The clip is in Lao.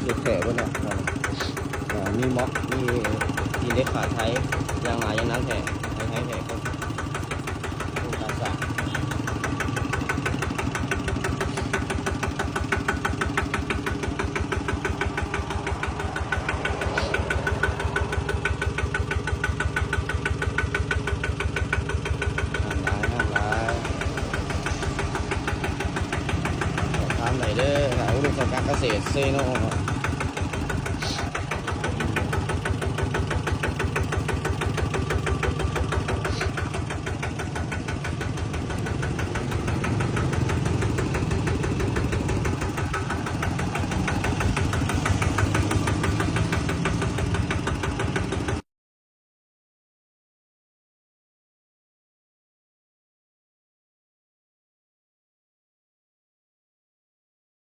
ເຮັດແທ້ເບິດເນາະ ເອີ ມີມັອກ ມີຕີນເຫຼັກຂາດໄທ ຢ່າງຫຼາຍຢ່າງໜັກແທ້ ໄທແທ້ຄົນ ໂອ້ ການສ້າງ ງາມຫຼາຍ ງາມຫຼາຍ ສອບຖາມໄດ້ເດີ ອຸດົມສົມການກະເສດເຊໂນ